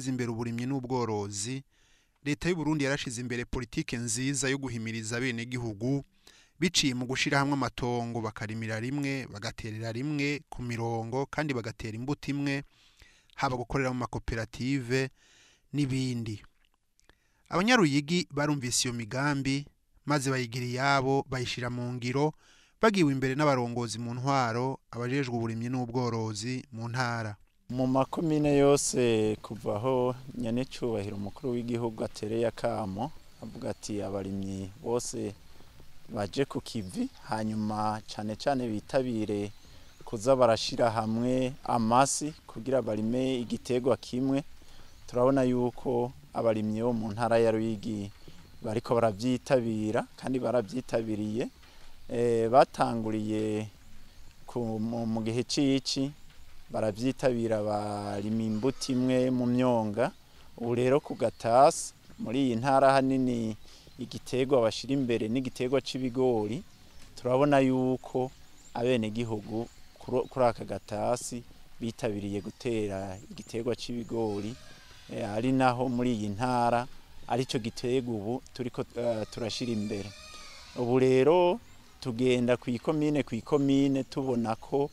guteza imbere uburimyi n'ubworozi, leta y'u Burundi yarashize imbere politike nziza yo guhimiriza abenegihugu biciye mu gushira hamwe amatongo, bakarimira rimwe, bagaterera rimwe ku mirongo kandi bagatera imbuto imwe, haba gukorera mu makoperative n'ibindi. Abanyaruyigi barumvise iyo migambi maze bayigira iyabo, bayishira mu ngiro bagiwe imbere n'abarongozi mu ntwaro, abajejwe uburimyi n'ubworozi mu ntara. Mu makomine yose, kuva aho nyenecubahiro umukuru w'igihugu atereye akamo avuga ati abarimyi bose baje ku kivi, hanyuma cane cane bitabire kuza barashira hamwe amasi kugira barime igiterwa kimwe, turabona yuko abarimyi bo mu ntara ya Ruyigi bariko baravyitabira kandi baravyitabiriye. Batanguriye mu gihe c'ici baravyitabira, barima imbuto imwe mu myonga. Ubu rero ku gatasi muri iyi ntara hanini igiterwa bashira imbere n'igiterwa c'ibigori. Turabona yuko abenegihugu kuri aka gatasi bitabiriye gutera igiterwa c'ibigori, ari naho muri iyi ntara arico giterwa ubu turiko turashira imbere. Ubu rero tugenda kw'ikomine kw'ikomine, tubona ko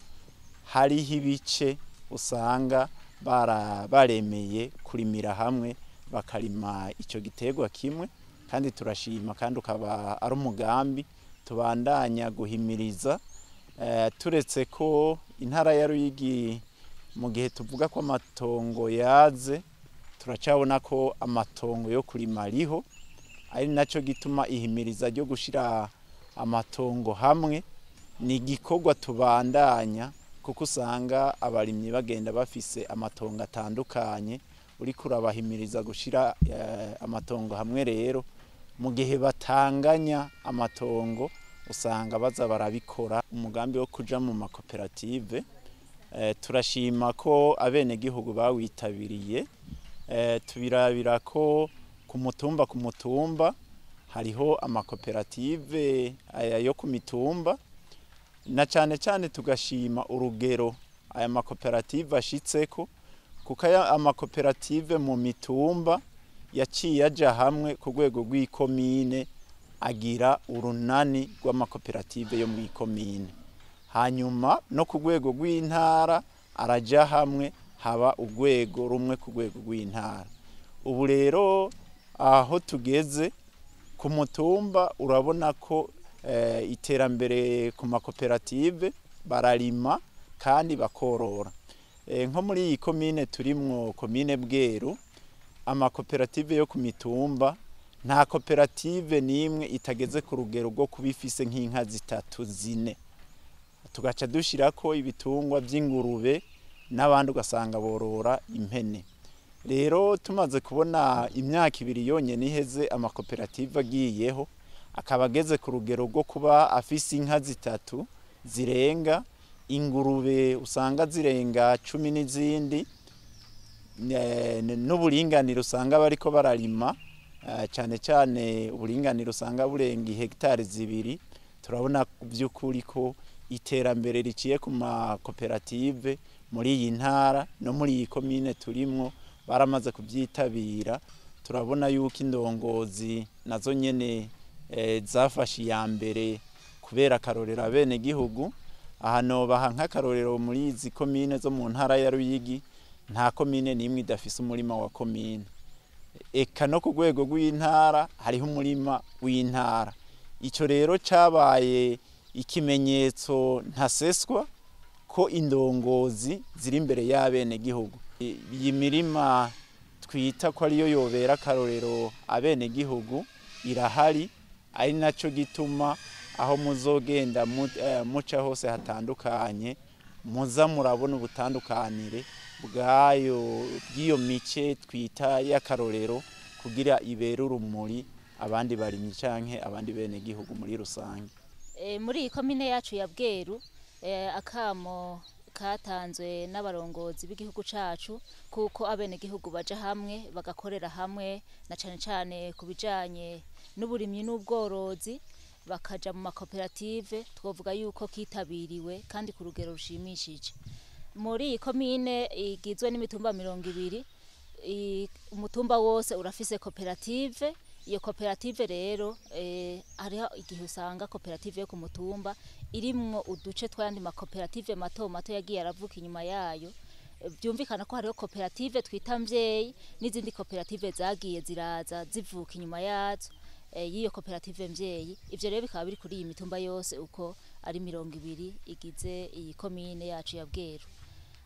hariho ibice usanga baremeye kurimira hamwe, bakarima ico giterwa kimwe, kandi turashima kandi ukaba ari umugambi tubandanya guhimiriza. Turetse ko intara ya Ruyigi, mu gihe tuvuga ko amatongo yaze, turacabona ko amatongo yo kurima ariho, ari naco gituma ihimiriza ryo gushira amatongo hamwe ni igikorwa tubandanya, kuko usanga abarimyi bagenda bafise amatongo atandukanye. Uriko urabahimiriza gushira amatongo hamwe rero, mu gihe batanganya amatongo, usanga baza barabikora. Umugambi wo kuja mu makoperative, turashima ko abenegihugu bawitabiriye. Tubirabira ko ku mutumba ku mutumba hariho amakoperative aya yo ku mitumba, na cane cane tugashima urugero aya makoperative ashitseko, kuko aya amakoperative mu mitumba yaciye aja hamwe ku rwego rw'ikomine, agira urunani rw'amakoperative yo mw'ikomine, hanyuma no ku rwego rw'intara araja hamwe, haba urwego rumwe ku rwego rw'intara. Ubu rero aho tugeze ku mutumba, urabona ko iterambere ku makoperative, bararima kandi bakorora. Nko muri iyi komine turimwo, komine Bweru, amakoperative yo ku mitumba, nta koperative n'imwe itageze ku rugero rwo kuba ifise nk'inka zitatu, zine, tugaca dushirako ibitungwa vy'ingurube n'abandi ugasanga borora impene. Rero tumaze kubona imyaka 2 yonyene iheze amakoperative agiyeho, akaba ageze ku rugero rwo kuba afise inka zitatu zirenga, ingurube usanga zirenga 10 n'izindi, n'uburinganire usanga bariko bararima, cane cane uburinganire usanga burenga hegitari 2, turabona vy'ukuri ko iterambere riciye ku makoperative muri iyi ntara no muri iyi komine turimwo baramaze kubyitabira. Turabona yuko indongozi nazo nyene zafashe iya mbere kubera akarorero abenegihugu. Aha nobaha nk'akarorero, muri izi komine zo mu ntara ya Ruyigi nta komine n'imwe idafise umurima wa komine, eka no ku rwego rw'intara hariho umurima w'intara. Ico rero cabaye ikimenyetso ntaseswa ko indongozi ziri imbere y'abenegihugu. Iyi mirima twita ko ariyo yobera akarorero abenegihugu irahari, ari naco gituma aho muzogenda muca hose hatandukanye muza murabona ubutandukanire bwayo bw'iyo mice twita y'akarorero, kugira ibere urumuri abandi barimyi canke abandi benegihugu muri rusange. Muri iyi komine yacu ya Bweru, akamo katanzwe n'abarongozi b'igihugu cacu kuko abenegihugu baja hamwe bagakorera hamwe, na cane cane ku bijanye n'uburimyi n'ubworozi, bakaja mu makoperative, twovuga yuko kitabiriwe kandi ku rugero rushimishije. Muri iyi komine igizwe n'imitumba 20. Umutumba wose urafise koperative. Iyo koperative rero hariho igihe usanga koperative yo ku mutumba irimwo uduce tw'ayandi makoperative mato mato yagiye aravuka inyuma yayo. Byumvikana ko hariho koperative twita mvyeyi n'izindi koperative zagiye ziraza zivuka inyuma yazo y'iyo koperative mvyeyi. Ivyo rero bikaba biri kuri iyi mitumba yose uko ari 20 igize iyi komine yacu ya Bweru.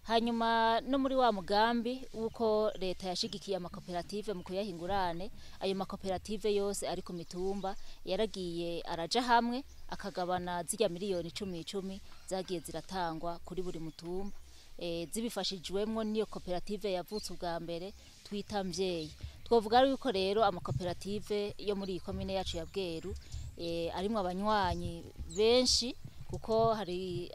Hanyuma no muri wa mugambi wuko leta yashigikiye amakoperative mu kuyaha ingurane, ayo makoperative yose ari ku mitumba yaragiye araja hamwe akagabana zirya miliyoni 10 10 zagiye ziratangwa kuri buri mutumba, zibifashijwemwo n'iyo koperative yavutse ubwa mbere twita mvyeyi. Twovuga yuko rero amakoperative yo muri iyi komine yacu ya Bweru arimwo abanywanyi benshi, kuko hari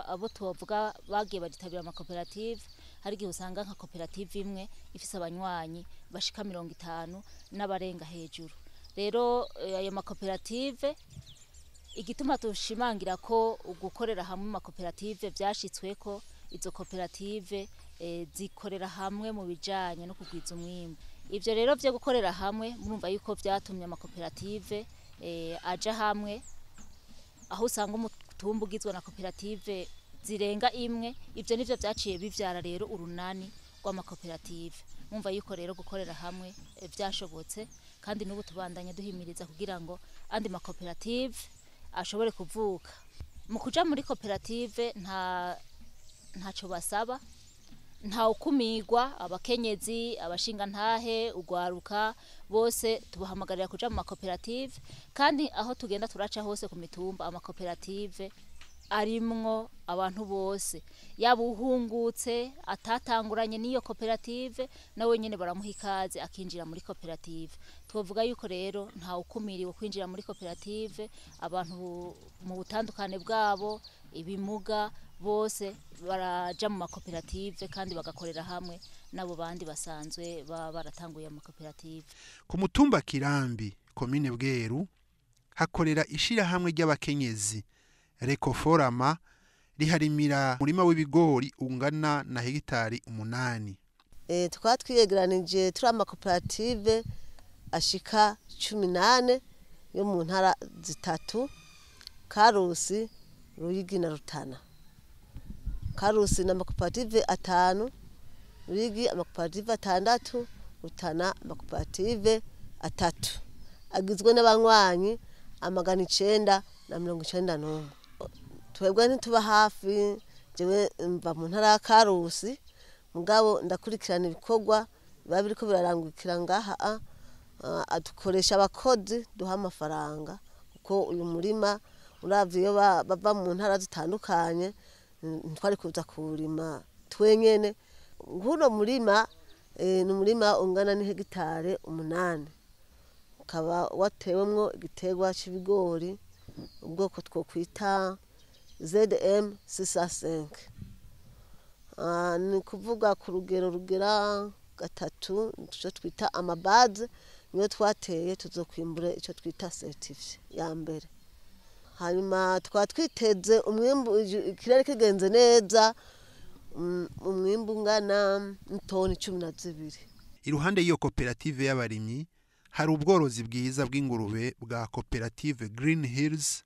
abo tuvuga bagiye baritabira amakoperative. Hari igihe usanga nka koperative imwe ifise abanywanyi bashika 50 n'abarenga hejuru. Rero ayo makoperative, igituma dushimangira ko ugukorera hamwe amakoperative vyashitsweko, izo koperative zikorera hamwe mu bijanye no kugwiza umwimbu. Ivyo rero vyo gukorera hamwe murumva yuko vyatumye amakoperative aja hamwe, aho usanga umutumba ugizwe na koperative zirenga imwe. Ivyo nivyo vyaciye bivyara rero urunani rw'amakoperative. Mumva yuko rero gukorera hamwe vyashobotse, kandi n'ubu tubandanya duhimiriza kugira ngo andi makoperative ashobore kuvuka. Mu kuja muri koperative ntaco basaba, nta ukumirwa, abakenyezi, abashingantahe, ugwaruka bose tubahamagarira kuja mu makoperative. Kandi aho tugenda turaca hose ku mitumba, amakoperative arimwo abantu bose, yaba uhungutse atatanguranye n'iyo koperative nawe nyene baramuha ikaze akinjira muri koperative. Twovuga yuko rero nta ukumiriwe kwinjira muri koperative, abantu mu butandukane bwabo, ibimuga bose baraja mu makoperative kandi bagakorera hamwe nabo bandi basanzwe baba baratanguye amakoperative. Ku mutumba Kirambi, komine Bweru, hakorera ishirahamwe ry'abakenyezi Recoforama, riharimira umurima w'ibigori ungana na hegitari 8. Tukaba twiyegeranije turi amakoperative ashika 18 yo mu ntara zitatu, Karusi, Ruyigi na Rutana. Karusi na amakoperative 5, Ruyigi amakoperative 6, Rutana amakoperative 3, agizwe n'abanywanyi 991. Twebwe ntituba hafi, jewe mva mu ntara ya Karusi, mugabo ndakurikirana ibikorwa biba biriko birarangukira ngaha. Adukoresha abakozi duha amafaranga, kuko uyu murima uravye iyo bava mu ntara zitandukanye ntitwari kuza kuwurima twenyene. Nk'uno murima ni umurima ungana n'ihegitare 8, ukaba watewemwo igiterwa c'ibigori ubwoko twokwita ZM 605. Ni kuvuga ku rugero rugera 3, ico twita amabaze niyo twateye, tuzokwimbura ico twita certifié ya mbere. Hanyuma tukaba twiteze umwimbu, ikirere kigenze neza, umwimbu ungana n'itoni 12. Iruhande y'iyo koperative y'abarimyi hari ubworozi bwiza bw'ingurube bwa koperative Green Hills,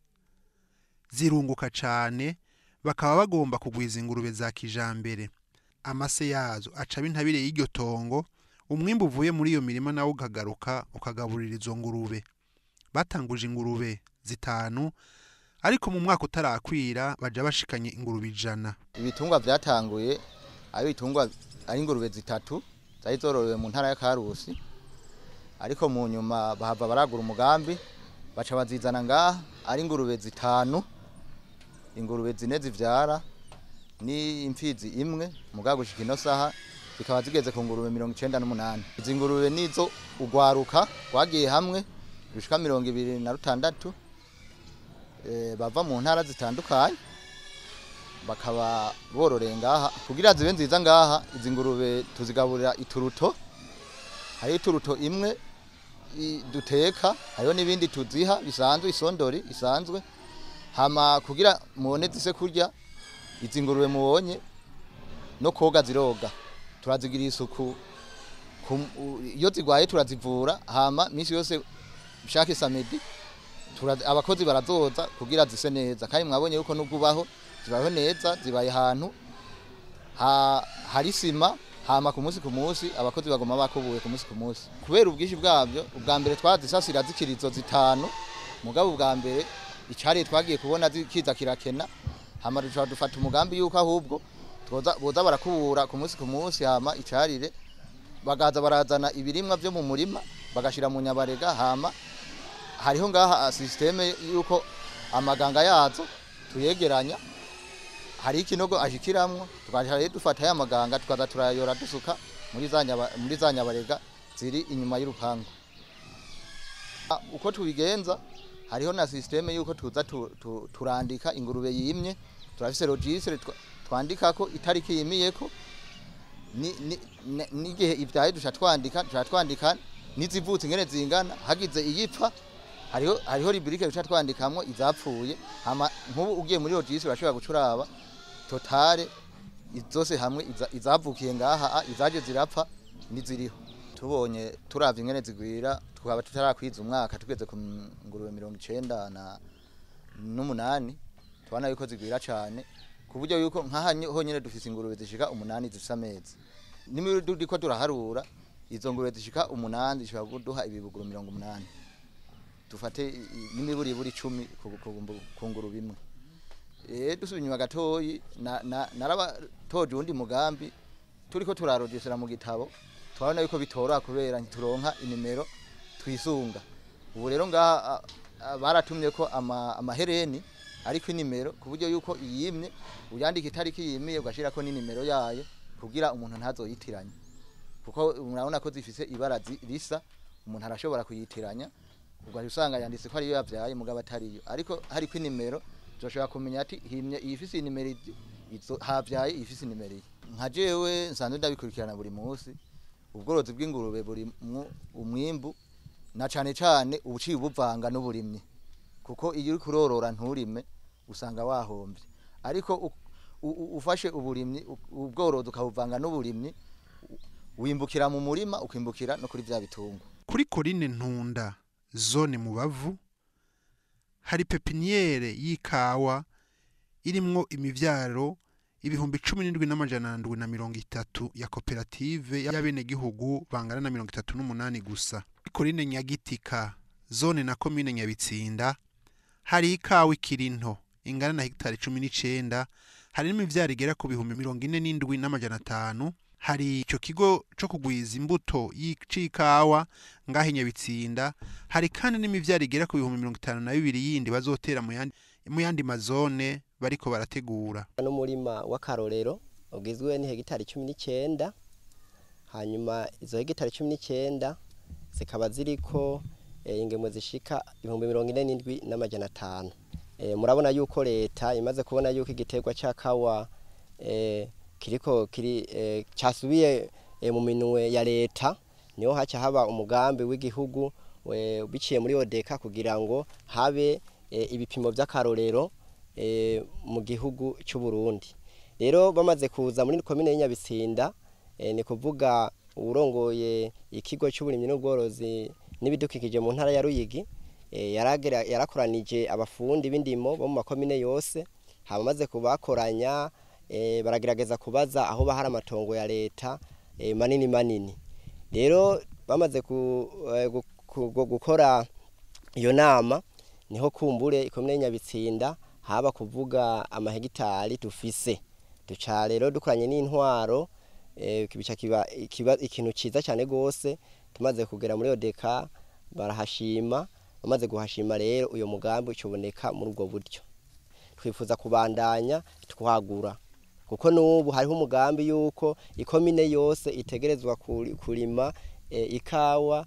zirunguka cane, bakaba bagomba kugwiza ingurube za kijambere. Amase yazo aca intabire y'iryo tongo, umwimbu uvuye muri iyo mirima nawo ukagaruka ukagaburira izo ngurube. Batanguje ingurube 5, ariko mu mwaka utarakwira baja bashikanye ingurube 100. Ibitungwa vyatanguye ari ibitungwa ari ingurube 3 zari zororewe mu ntara ya Karusi, ariko mu nyuma bahava baragura umugambi baca bazizana ngaha ari ingurube 5, ingurube 4 zivyara ni imfizi imwe, mugabo gushika ino saha zikaba zigeze ku ngurube 98. Izi ngurube nizo ugwaruka rwagiye hamwe rushika 26, bava mu ntara zitandukanye bakaba bororeye ngaha. Kugira zibe nziza ngaha, izi ngurube tuzigaburira ituruto. Hari ituruto imwe duteka, hariho n'ibindi tuziha bisanzwe, isondori isanzwe. Hama kugira mubone zise kurya, izi ngurube mubonye no koga ziroga, turazigirira isuku Iyo zigwaye turazivura, hama misi yose chaque samedi abakozi barazoza kugira zise neza. Kandi mwabonye yuko nugubaho zibaho neza, zibaye ahantu hari sima, hama ku munsi abakozi bagoma bakubuye ku munsi. Kubera ubwinshi bwabyo, ubwa mbere twazisasira zikirizo zitanu, mugabo ubwa mbere icari twagiye kubona kiza kirakena, hama duca dufata umugambi yuko ahubwo boza barakubura ku munsi, hama icarire bagaza barazana ibirimwa byo mu murima bagashira mu nyabarega. Hama hariho ngaha systeme yuko amaganga yazo tuyegeranya, hari ikinogo ashikiramwo, tukaja dufata ya maganga tukaza turayora dusuka muri za nyabarega ziri inyuma y'urupangu. Uko tubigenza, hariho na systeme yuko tuza turandika ingurube yimye, turafise registre twandikako itariki yimiyeko n'igihe ivyaye, duca twandika nizivutse ingene zingana, hagize iyipfa hariho rubrique duca twandikamwo izapfuye. Hama nkubu ugiye muri registre urashobora gucuraba totale zose hamwe, izavukiye ngaha, izaje zirapfa niziriho. Tubonye turavye ingene zigwira, tukaba tutarakwiza umwaka tugeze ku ngurube 98, tubona yuko zigwira cane, ku buryo yuko nkaha honyene dufise ingurube zishika 8 zifise amezi. Nimuriko turaharura izo ngurube zishika 8 zishobora kuduha ibibuguru 80, dufate n'imiburiburi 10 ku ngurube imwe. Dusubiye inyuma gatoyi, narabatoje undi mugambi turiko turarogesera mu gitabo, twabona yuko bitora kubera ntituronka inimero twisunga. Ubu rero ngaha baratumye ko amahereni ariko inimero, ku buryo yuko iyimye uyandika itariki yimiye ugashirako n'inimero yayo kugira umuntu ntazoyitiranye, kuko murabona ko zifise ibara risa, umuntu arashobora kuyitiranya ugaca usanga yanditse ko ariyo yavyaye mugabo atariyo. Ariko hariko inimero zoshobora kumenya ati himye iyifise inimero izo, havyaye iyifise inimero iyi. Nka jewe nsanzwe ndabikurikirana buri munsi, ubworozi bw'ingurube buri umwimbu, na cane cane ubuciye ubuvanga n'uburimyi, kuko iyo uri kurorora nturime usanga wahombye. Ariko ufashe uburimyi, ubworozi ukabuvanga n'uburimyi, wimbukira mu murima ukimbukira no kuri vya bitungwa. Kuri Korine Ntunda zone Mubavu hari pepiniere y'ikawa irimwo imivyaro 17,730 ya koperative y'abenegihugu bangana na 38 gusa. Korine Nyagitika zone na komine Nyabitsinda hari ikawa ikiri nto ingana na hegitari 19, hari n'imivyaro igera ku 47,500. Hari ico kigo co kugwiza imbuto y'ikawa ngahe Nyabitsinda, hari kandi n'imivyaro igera ku 52,000 yindi bazotera mu yandi mazone bariko barategura. N'umurima w'akarorero ugizwe ni hegitari 19, hanyuma izo hegitari 19 zikaba ziriko ingemwe zishika 47,500. Murabona yuko leta imaze kubona yuko igiterwa ca kawa kiriko kiri cyasubiye mu minwe ya leta, niho haca haba umugambi w'igihugu biciye muri Odeka kugira ngo habe ibipimo by'akarorero mu gihugu cy'u Burundi. Rero bamaze kuza muri komine y'Nyabitsinda, ni kuvuga urongoye ikigo cy'uburimyi n'ubworozi n'ibidukikije mu ntara ya Ruyigi, yarakoranije abafundi b'indimo bo mu makomine yose, hamaze kubakoranya baragerageza kubaza aho bahari amatongo ya leta manini manini. Rero bamaze gukora iyo nama, niho kumbure ikomine y'Nyabitsinda haba kuvuga amahegitari dufise. Duca rero dukoranye n'intwaro, kibica kiba ikintu ciza cyane gose. Tumaze kugera muri Odeka barahashima, bamaze guhashima rero uyo mugambi ucuboneka muri ubwo buryo. Twifuza kubandanya twagura, kuko nubu hariho umugambi yuko ikomine yose itegerezwa kurima ikawa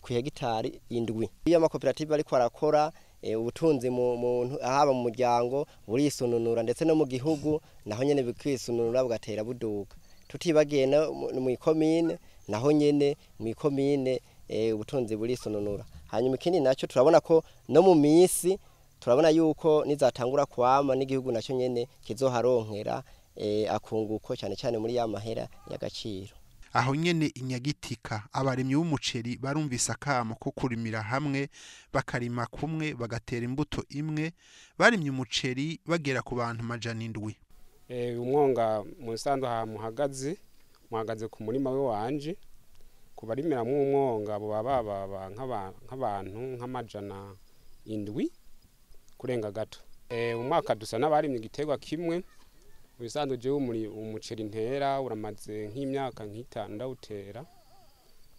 ku hegitari 7. Iyo amakoperative ariko arakora ubutunzi mu haba mu muryango burisununura, ndetse no mu gihugu naho nyene bikisununura bugatera buduka. Tutibagiye mu ikomine naho nyene mu ikomine ubutunzi burisununura. Hanyuma ikindi naco turabona ko no mu misi turabona yuko nizatangura kwama n'igihugu naco nyene kizoharonkera akunguko cyane cyane muri ya mahera y'agaciro. Aho nyene Inyagitika, abarimyi b'umuceri barumvise akamo ko kurimira hamwe, bakarima kumwe, bagatera imbuto imwe. Barimye umuceri bagera ku bantu 700. Umwonga mu nsanzwe aha muhagaze ku murima we wanje. Kubarimiramwo umwonga bo baba nk'abantu nka 700 kurenga gato. Umwaka dusa n'abarimye igiterwa kimwe. Ubisanzwe jewe umuceri ntera uramaze nk'imyaka nk'itanu ndawutera,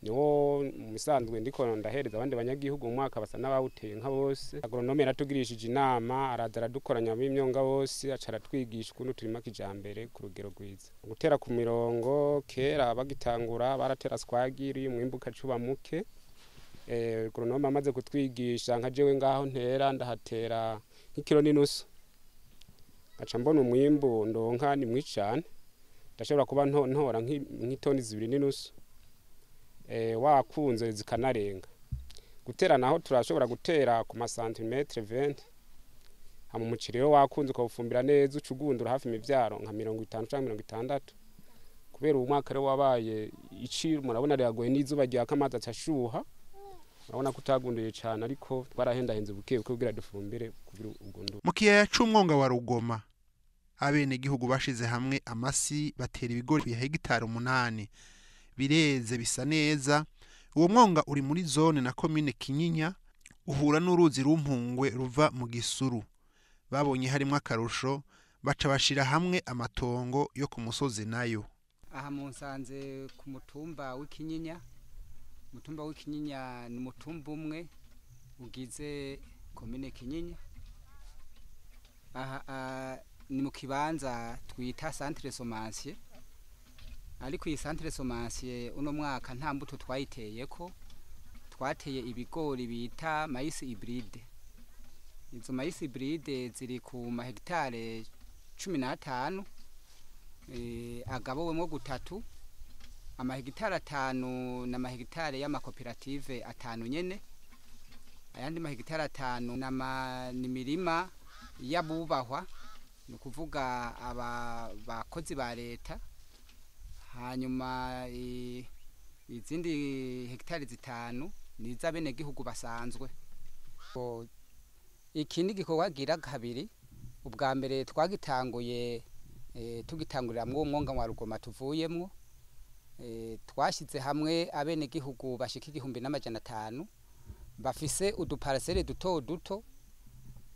niwo mu bisanzwe ndiko ndahereza abandi banyagihugu. Mu mwaka basa n'abawuteye nka bose. Agronome yaratugirishije inama, araza aradukoranya b'imyonga bose, aca aratwigisha ukuntu turima kijambere ku rugero rwiza. Gutera ku mirongo, kera bagitangura baratera swagiri, umwimbu ukaca muke. Agronome amaze kutwigisha, nka jewe ngaho ntera ndahatera nk'ikiro n'inusu, ngaca mbona umwimbu ndonka ni mwinshi cane. Ndashobora kuba ntora nk'itoni 2.5, wakunze zikanarenga. Gutera naho turashobora gutera ku masantimetre 20. Hama umuceri rero wakunze ukawufumbira neza, uca ugundura hafi imivyaro nka 50 canke 60. Kubera uwu mwaka rero wabaye ici, murabona riragoye n'izuba ryaka, amazi aca ashuha, urabona ko utagunduye cane, ariko twarahendahenze buke buke kugira dufumbire kugira ugundure. Mu kiyaya c'umwonga wa Rugoma, abenegihugu bashize hamwe amasi, batera ibigori ya hegitari 8, bireze bisa neza. Uwo mwonga uri muri zone na komine Kinyinya, uhura n'uruzi Rumpungwe ruva mu Gisuru. Babonye harimwo akarusho, baca bashira hamwe amatongo yo ku musozi nayo. Aha munsanze ku mutumba w'Ikinyinya. Umutumba w'Ikinyinya ni umutumba umwe ugize komine Kinyinya. Aha ni mu kibanza twita centre semencier, ariko iyi centre semencier uno mwaka nta mbuto twayiteyeko. Twateye ibigori bita maïs hybride. Izo maïs hybride ziri ku mahegitare 15, agabowemwo gutatu: amahegitare 5 n'amahegitare y'amakoperative 5 nyene, ayandi mahegitare 5 n'imirima y'abubahwa, ni ukuvuga aba bakozi ba leta. Hanyuma izindi hegitari 5 ni iz'abenegihugu basanzwe. Iki ni igikorwa gira kabiri. Ubwa mbere twagitanguye tugitanguriramwo umwonga wa Rugoma tuvuyemwo. Twashyize hamwe abenegihugu bashika 1500 bafise uduparcelles duto duto,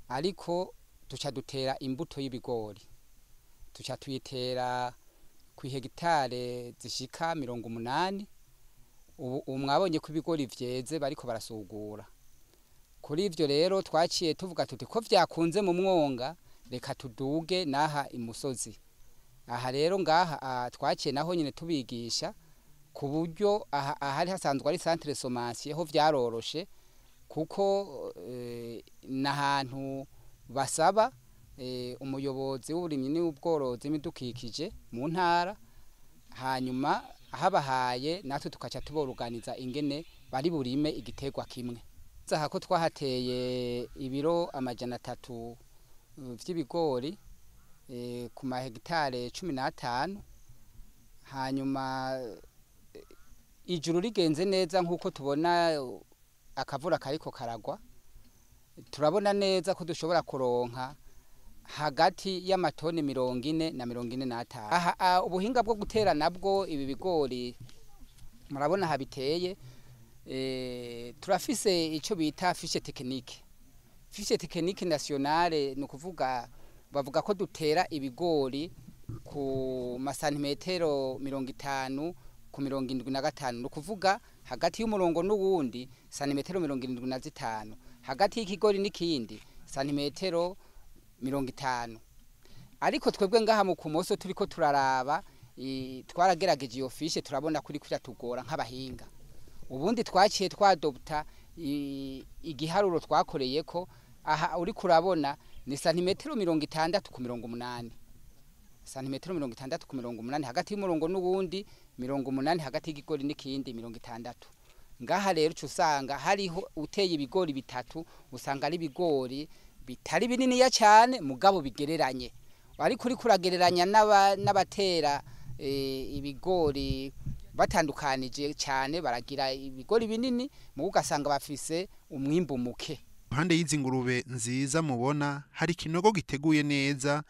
ariko tuca dutera imbuto y'ibigori, tuca tuyitera kw'ihegitare zishika 80. Ubu mwabonye ko ibigori vyeze, bariko barasugura. Kuri ivyo rero twaciye tuvuga tuti ko vyakunze mu mwonga, reka tuduge n'aha imusozi. Aha rero ngaha twaciye naho nyine tubigisha ku buryo aha ahari hasanzwe ari centre semencier ho vyaroroshe, kuko n'ahantu basaba umuyobozi w'uburimyi n'ubworozi n'ibidukikije mu ntara, hanyuma habahaye natwe tukaca tuboruganiza ingene bari burime igiterwa kimwe. Aha ko twahateye ibiro 300 vy'ibigori ku mahegitare 15. Hanyuma ijuru rigenze neza, nk'uko tubona akavura kariko karagwa, turabona neza ko dushobora kuronka hagati y'amatoni 40 na 45. Aha ubuhinga bwo gutera nabwo ibi bigori murabona habiteye, turafise ico bita fiche technique, fiche technique nationale. Ni ukuvuga bavuga ko dutera ibigori ku masantimetero 50 ku 75, ni ukuvuga hagati y'umurongo n'uwundi santimetero 75, hagati y'ikigori n'ikindi santimetero 50. Ariko twebwe ngaha mu Kumoso turiko turaraba, twaragerageje iyo fiche, turabona kuri kwiratugora nk'abahinga. Ubundi twaciye twadopta igiharuro twakoreyeko. Aha uri kurabona ni santimetero 60 ku 80, santimetero 60 ku 80 hagati y'umurongo n'uwundi, 80 hagati y'igigori n'ikindi, 60. Ngaha rero uca usanga hariho uteye ibigori bitatu, usanga ari ibigori bitari bininiya cyane, mugabo bigereranye, ariko uriko uragereranya n'abatera ibigori. Batandukanije cyane baragira ibigori binini, mu ugasanga bafise umwimbu muke. Impande y'izi ngurube nziza mubona hari ikinogo giteguye neza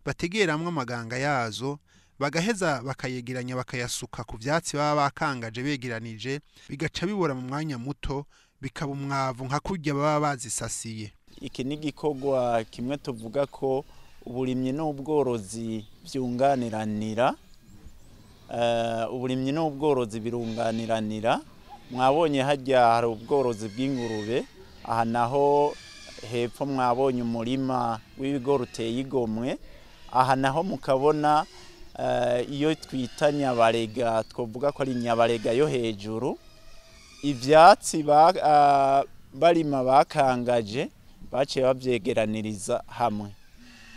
bategeramwo amaganga yazo, bagaheza bakayegeranya bakayasuka ku vyatsi baba bakangaje begeranije, bigaca bibora mu mwanya muto bikaba umwavu nka kurya baba bazisasiye. Iki ni igikorwa kimwe tuvuga ko uburimyi n'ubworozi byunganiranira. Uburimyi n'ubworozi birunganiranira. Mwabonye hajya hari ubworozi bw'ingurube, aha naho hepfo mwabonye umurima w'ibigori uteye igomwe, aha naho mukabona iyo twita nyabarega, twovuga ko ari nyabarega yo hejuru. Ivyatsi barima bakangaje baciye babyegeraniriza hamwe,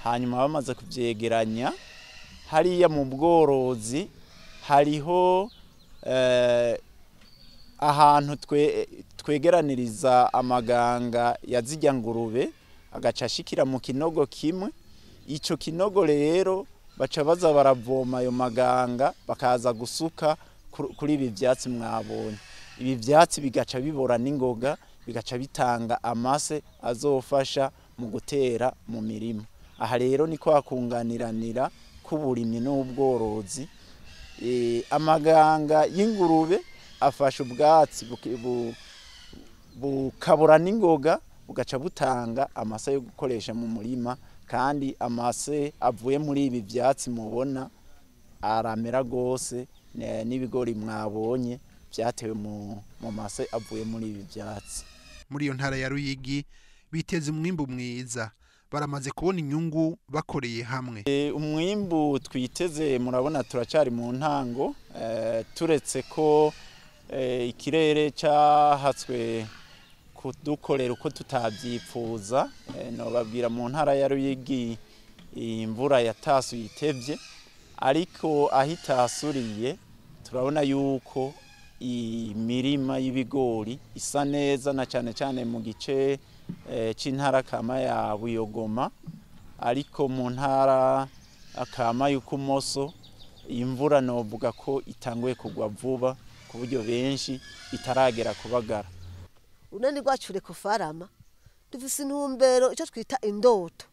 hanyuma bamaze kuvyegeranya hariya mu bworozi hariho ahantu twegeraniriza amaganga ya zirya ngurube, agaca ashikira mu kinogo kimwe. Ico kinogo rero baca baza baravoma ayo maganga bakaza gusuka kuri ibi vyatsi mwabonye. Ibi vyatsi bigaca bibora n'ingoga, bigaca bitanga amase azofasha mu gutera mu mirima. Aha rero ni kwa kunganiranira k'uburimyi n'ubworozi. Amaganga y'ingurube afasha ubwatsi bukabura n'ingoga, bugaca butanga amase yo gukoresha mu murima, kandi amase avuye muri ibi vyatsi mubona aramera gose, n'ibigori mwabonye vyatewe mu mase avuye muri ibi vyatsi. Muri iyo ntara ya Ruyigi biteze umwimbu mwiza, baramaze kubona inyungu bakoreye hamwe. Umwimbu twiteze murabona turacari mu ntango, turetse ko ikirere cahatswe kudukorera uko tutavyipfuza. Nobabwira mu ntara ya Ruyigi imvura yatasuye itevye, ariko aho itasuriye turabona yuko imirima y'ibigori isa neza, na cyane cyane mu gice c'intara kama ya Buyogoma. Ariko mu ntara kama y'Ukumoso imvura novuga ko itanguye kugwa vuba, ku buryo benshi itaragera kubagara. Urunani rwacu Recofarama dufise intumbero icyo twita indoto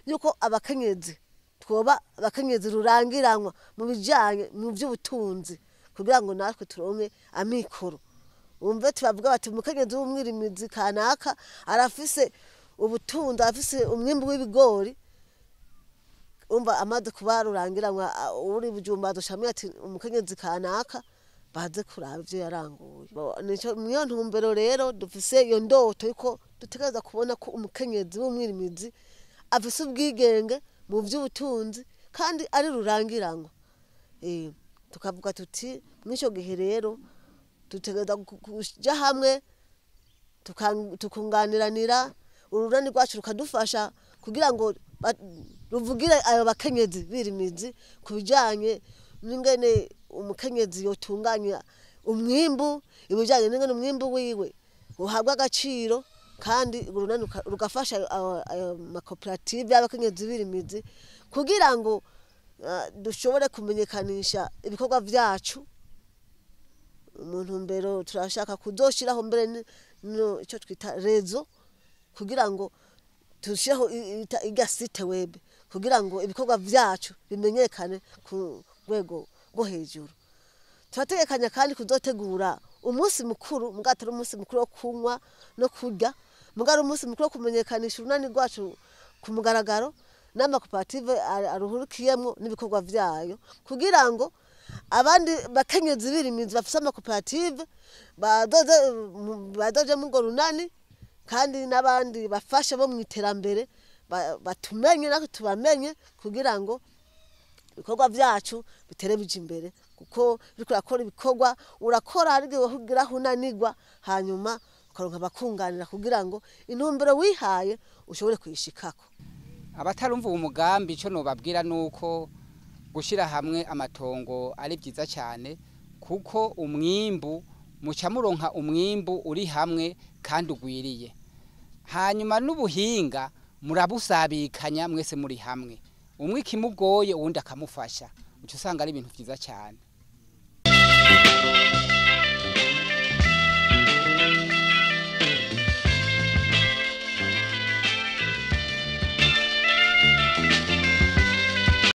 yuko abakenyezi twoba abakenyezi rurangiranwa mu bijanye mu by'ubutunzi, kugira ngo natwe turonke amikoro. Umve tubavuga bati umukenyezi w'umwirimizi kanaka arafise ubutunzi, arafise umwimbu w'ibigori, umva amaze kuba rurangiranwa uri Bujumba dushamye ati umukenyezi kanaka baze kuraba ivyo yaranguye. Nico mwiyo ntumbero rero dufise iyo ndoto yuko dutegereza kubona ko umukenyezi w'umwirimizi afise ubwigenge mu by'ubutunzi kandi ari rurangiranwa. Tukavuga tuti mw'ico gihe rero dutegereza kuja hamwe tukunganiranira, urunani rwacu rukadufasha kugira ngo ruvugire ayo bakenyezi birimizi ku bijanye n'ingene umukenyezi yotunganya umwimbu, ibijanye n'ingene umwimbu wiwe uhabwa agaciro, kandi urunani rugafasha ayo makoperative y'abakenyezi birimizi kugira ngo dushobore kumenyekanisha ibikorwa vyacu. Mu ntumbero turashaka kuzoshiraho mbere no ico twita rezo, kugira ngo tushireho irya site web, kugira ngo ibikorwa vyacu bimenyekane ku rwego rwo hejuru. Turategekanya kandi kuzotegura umunsi mukuru, muga atari umunsi mukuru wo kunywa no kurya, muga ari umunsi mukuru wo kumenyekanisha urunani rwacu ku mugaragaro n'amakoperative aruhurikiyemwo n'ibikorwa vyayo, kugira ngo abandi bakenyezi birimizi bafise amakoperative badoje mu urwo runani, kandi n'abandi bafasha bo mu iterambere batumenye natwe tubamenye, kugira ngo ibikorwa vyacu bitere bija imbere. Kuko uriko urakora ibikorwa urakora hari igihe ugira aho unanirwa, hanyuma ukaronka abakunganira kugira ngo intumbero wihaye ushobore kuyishikako. Abatarumva uwo mugambi ico nobabwira nuko gushira hamwe amatongo ari vyiza cyane, kuko umwimbu muca muronka umwimbu uri hamwe kandi ugwiriye. Hanyuma n'ubuhinga murabusabikanya mwese muri hamwe, umwe ikimugoye uwundi akamufasha, uca usanga ari ibintu vyiza cyane.